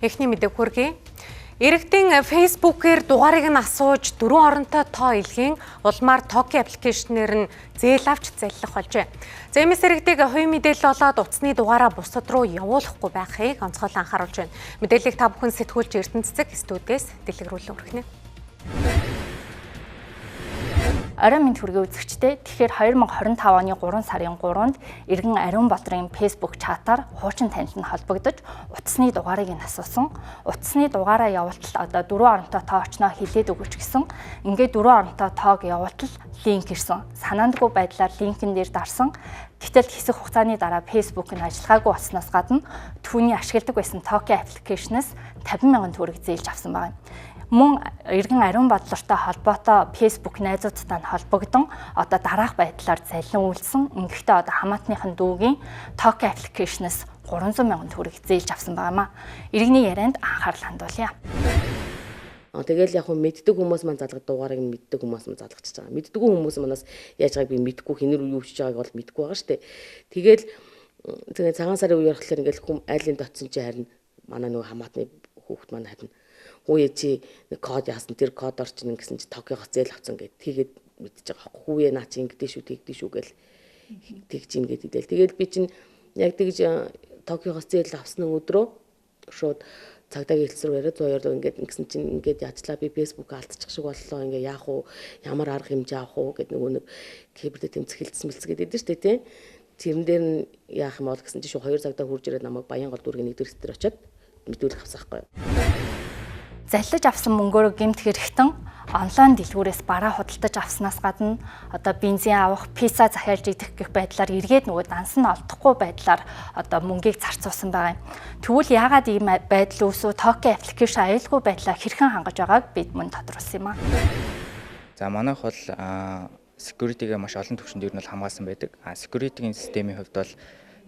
Эхний мэдээ хүргэе. Иргэдийн Facebook-ээр дугаарыг нь асууж дөрвөн оронтой тоо илгээн улмаар Toki application-ээр нь зээл авч заллах болжээ. За иймээс иргэдийг хувийн мэдээлэл болоод утасны дугаараа бусад руу явуулахгүй байхыг онцгойлон анхааруулж байна. Мэдээллийг та бүхэн сэтгүүлч Эрдэнэ цэцэг студиэс дэлгэрүүлэн хүргэнэ. Орой минь хүргэе үзэгчдээ. Тэгэхээр 2025 оны 3 сарын 3-нд иргэн Ариун Бадрын Facebook чатаар хуучин танил нь холбогдож утасны дугаарыг нь асуусан. Утасны дугаараа явуултал одоо дөрвөн оронтой тоо очноо хилээд өгөөч гэсэн. Ингээд дөрвөн оронтой тоог явуултал линк ирсэн. Санаандгүй байдлаар линкэн дээр дарсан. Гэтэл хэсэг хугацааны дараа Facebook нь ажиллагаагүй болсноос гадна түүний ашигладаг байсан Toki application-аас 50 мянган төгрөг зээлж авсан байна. Мөн иргэн Ариун Бадлартай холбоотой Facebook найзуудтай нь холбогдсон одоо дараах байдлаар залин үйлсэн. Ингэхдээ одоо хамаатныхын дүүгийн Toki application-аас 300 мянган төгрөг зээлж авсан байгаамаа. Иргэний ярианд анхаарал хандуулъя. Тэгэл яг хөө мэддэг хүмүүс маань залгад дугаарыг мэддэг хүмүүс маань залгачиж байгаа. Мэддэггүй хүмүүс манаас яаж байгааг би мэдгүй, хинэр юу хийж байгааг бол мэдгүй байгаа шүү дээ. Тэгэл тэгээ цагаан сарын үеэр болохоор ингээл хүм айлын дотсон чи харин манай нөгөө хамаатны хүүхэд маань харин хүүе чи нэг код яасан тэр кодоор чинь ингэсэн чи Токиогоос зээл авсан гэд тэгээд мэдчихэж байгаа байхгүй. Хүүе наа чи ингэдэж шүү тэгдэж шүү гэл тэгж юм гээд идэл. Тэгэл би чинь яг тэгж Токиогоос зээл авсан өдрөө шууд цагдаагийн хэлц рүү яриад 102 ингээд ингэсэн чинь ингээд яачлаа би Facebook алдчих шиг боллоо, ингээ яах уу, ямар арга хэмжээ авах уу гэд нөгөө нэг кибердэ тэмцэх хэлцсэн мэлц гэдэг шүү дээ тий. Тэрэн дээр нь яах юм бол гэсэн чинь шүү 2 цагтаа хурж ирээд намайг Баян гол дүүргийн 1-р хэсгээр очиод мэдүүлэх авсан байхгүй юу. Заллаж авсан мөнгөөр гэмт хэрэгтэн онлайн дэлгүүрээс бараа худалдаж авснаас гадна одоо бензин авах, пицца захиалж идэх гэх байдлаар эргээд нөгөө данс нь олдохгүй байдлаар одоо мөнгийг зарцуулсан байгаа юм. Тэгвэл яагаад ийм байдал үүсв, Toki application аюулгүй байдлаа хэрхэн хангаж байгааг бид мөн тодруулсан юм аа. За манайх бол security-гээ маш олон түвшинд ер нь бол хамгаалсан байдаг. Security-гийн системийн хувьд бол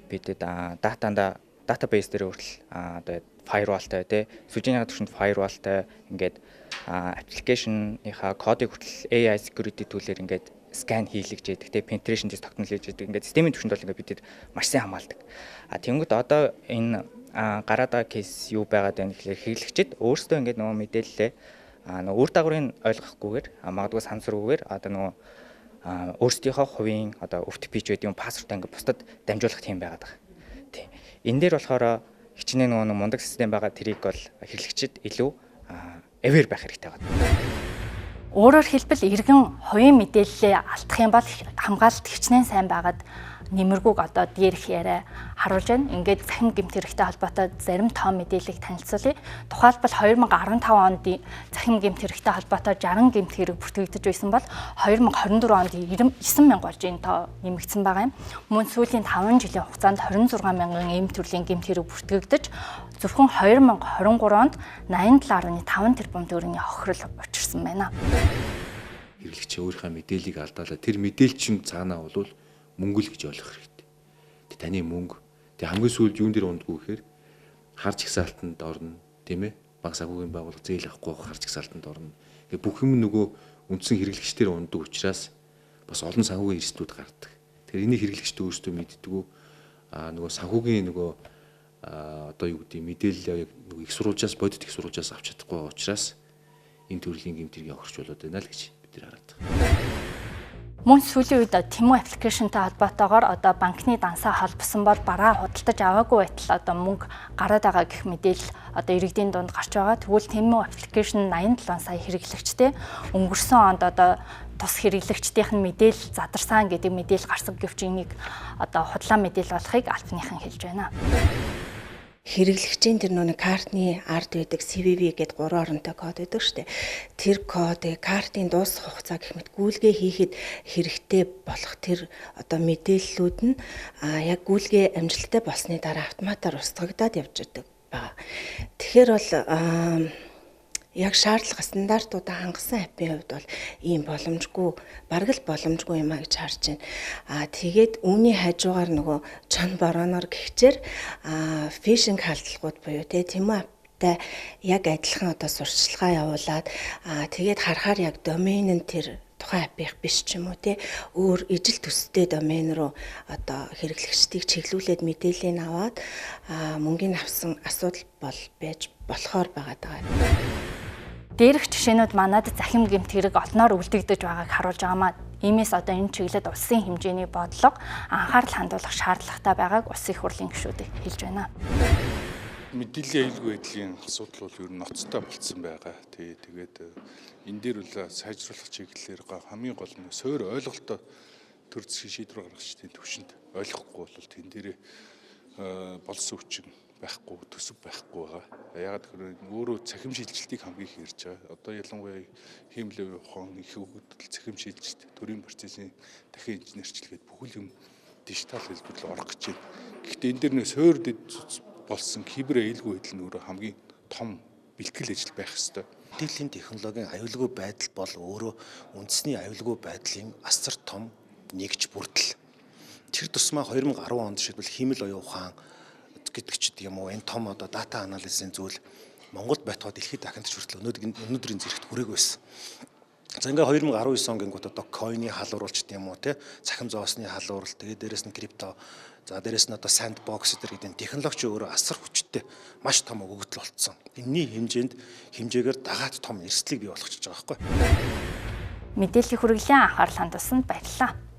бидэд датанда database дээр хүртэл одоо firewall-тай тий, сүлжээний түвшинд firewall-тай, ингээд application-ийнхаа кодыг хүртэл AI security tool-ээр ингээд scan хийлгэж яадаг тий, penetration test тогтнол хийж яадаг. Ингээд системийн түвшинд бол ингээд бидэд маш сайн хамгаалдаг. А тэнгууд одоо энэ гараад байгаа case юу байгаад байна гэхлээр хэрэглэгчид өөрсдөө ингээд нөгөө мэдээллээ нөгөө үр дагаврыг ойлгохгүйгээр, магадгүй сансргүйгээр одоо нөгөө өөрсдийнхөө хувийн одоо OTP ч гэдэг юм, password ингээд бусдад дамжуулах тийм байгаад байгаа. Тий. Энэ дээр болохоор хичнээн нөгөө мундаг систем байгаа, тэрийг бол хэрэглэгчид илүү aware байх хэрэгтэй байна. Өөрөөр хэлбэл иргэн хувийн мэдээллээ алдах юм бол хамгаалалт хичнээн сайн байгаад нэмэргүүг одоо дээрх яриа харуулж байна. Ингээд цахим гэмт хэрэгтэй холбоотой зарим тоон мэдээллийг танилцуулъя. Тухайлбал 2015 онд цахим гэмт хэрэгтэй холбоотой 60 гэмт хэрэг бүртгэгдэж байсан бол 2024 онд 99 мянга болж энэ тоо нэмэгдсэн байгаа юм. Мөн сүүлийн 5 жилийн хугацаанд 26 мянган ийм төрлийн гэмт хэрэг бүртгэгдэж зөвхөн 2023 онд 87.5 тэрбум төгрөгийн хохирол учирсан байна. Хэрэглэгч өөрийнхөө мэдээллийг алдаалаа. Тэр мэдээлэл чинь цаанаа бол мөнгө л гэж ойлгох хэрэгтэй. Тэг таны мөнгө. Тэг хамгийн сүүлд юун дээр ундгүй гэхээр хар жагсаалтанд орно, тийм ээ? Банк санхүүгийн байгууллага зээл авахгүй хар жагсаалтанд орно. Ингээ бүх юм нөгөө үндсэн хэрэглэгчдэр ундаг учраас бас олон санхүүгийн эрсдлүүд гардаг. Тэгэхээр энийг хэрэглэгчд өөрсдөө мэддэггүй. Нөгөө санхүүгийн нөгөө одоо юу гэдэг мэдээлэл яг нөгөө их сурвалжаас, бодит их сурвалжаас авч чадахгүй байгаа учраас энэ төрлийн гэмт хэргийн хохирч болоод байна л гэж бид нар хараад байгаа. Мөн сүүлийн үед Temu application-тай холбоотойгоор одоо банкны дансаа холбосон бол бараа худалдаж аваагүй байтал одоо мөнгө гараад байгаа гэх мэдээлэл одоо иргэдийн дунд гарч байгаа. Тэгвэл Temu application 87 сая хэрэглэгчтэй, өнгөрсөн онд одоо тус хэрэглэгчдийнх нь мэдээлэл задарсан гэдэг мэдээлэл гарсан гэвч энийг одоо худлаа мэдээлэл болохыг албаныхан хэлж байна. Хэрэглэгчийн тэр нөгөө картны ард байдаг CVV гэдэг 3 оронтой код байдаг шүү дээ. Тэр кодыг, картын дуусах хугацаа гэх мэт гүйлгээ хийхэд хэрэгтэй болох тэр одоо мэдээллүүд нь яг гүйлгээ амжилттай болсны дараа автоматар устгагдаад явж байдаг байгаа. Тэгэхээр бол яг шаардлага стандартуудаа хангасан app-ийн хувьд бол ийм боломжгүй, бараг л боломжгүй юм а гэж харж байна. Тэгээд үүний хажуугаар нөгөө чон бороноор гихчээр phishing халдлагууд буюу те Temu app-тай яг адилхан одоо сурталчилгаа явуулаад тэгээд харахаар яг домен нь тэр Тухайн app-ийнх биш ч юм уу, те, өөр ижил төстэй домен руу одоо хэрэглэгчдийг чиглүүлээд мэдээллийг аваад мөнгөний авсан асуудал бол байж болохоор байгаа даа. Дээрх жишээнүүд манад захим гэмт хэрэг олноор үлдэгдэж байгааг харуулж байгаамаа. Иймээс одоо энэ чиглэлд улсын хэмжээний бодлого, анхаарал хандуулах шаардлагатай байгааг Улсын их хурлын гишүүд хэлж байна. Мэдээллийн аюулгүй байдлын асуудал бол ер нь ноцтой болцсон байгаа. Тэгээд энэ дээр бол сайжруулах чиглэлээр хамгийн гол нь суур ойлголтоо төр засгийн шийдвэр гаргагчдын түвшинд ойлгохгүй бол тэн дээрээ болсон хүчин байхгүй, төсөв байхгүй байгаа. Яагаад гэвэл өөрөө цахим шилжилтийг хамгийн их ярьж байгаа. Одоо ялангуяа хиймэл ухаан их өгөгдөл, цахим шилжилт, төрийн процессын дахин инженерчлэгээд бүхэл юм дижитал хэлбэр рүү орох гэж байна. Гэхдээ энэ дээр нэг суур болсон кибер аюулгүй байдал нь өөрөө хамгийн том бэлтгэл ажил байх ёстой. Мэдээллийн технологийн аюулгүй байдал бол өөрөө үндэсний аюулгүй байдлын асар том нэгж бүрдэл. Тэр тусмаа 2010 онд жишээлбэл хиймэл оюун ухаан гэдэг ч юм уу, энэ том одоо data analysis-ийн зүйл Монголд байтугай дэлхийд дахинд ч хүртэл өнөөдрийн зэрэгт хүрээгүй байсан. За, ингээ 2019 он гингүүт одоо coin-ы халууруулч юм уу, те, цахим зоосны халуурал, тэгээ дээрэс нь крипто, за дээрэс нь одоо sandbox гэдэг энэ технологи өөрөө асар хүчтэй маш том өгөгдөл болцсон. Энийний хэмжээгээр дагаад том эрсдлийг бий болгочихж байгаа байхгүй. Мэдээллийг хүргэлээ, анхаарал хандуулсанд баярлалаа.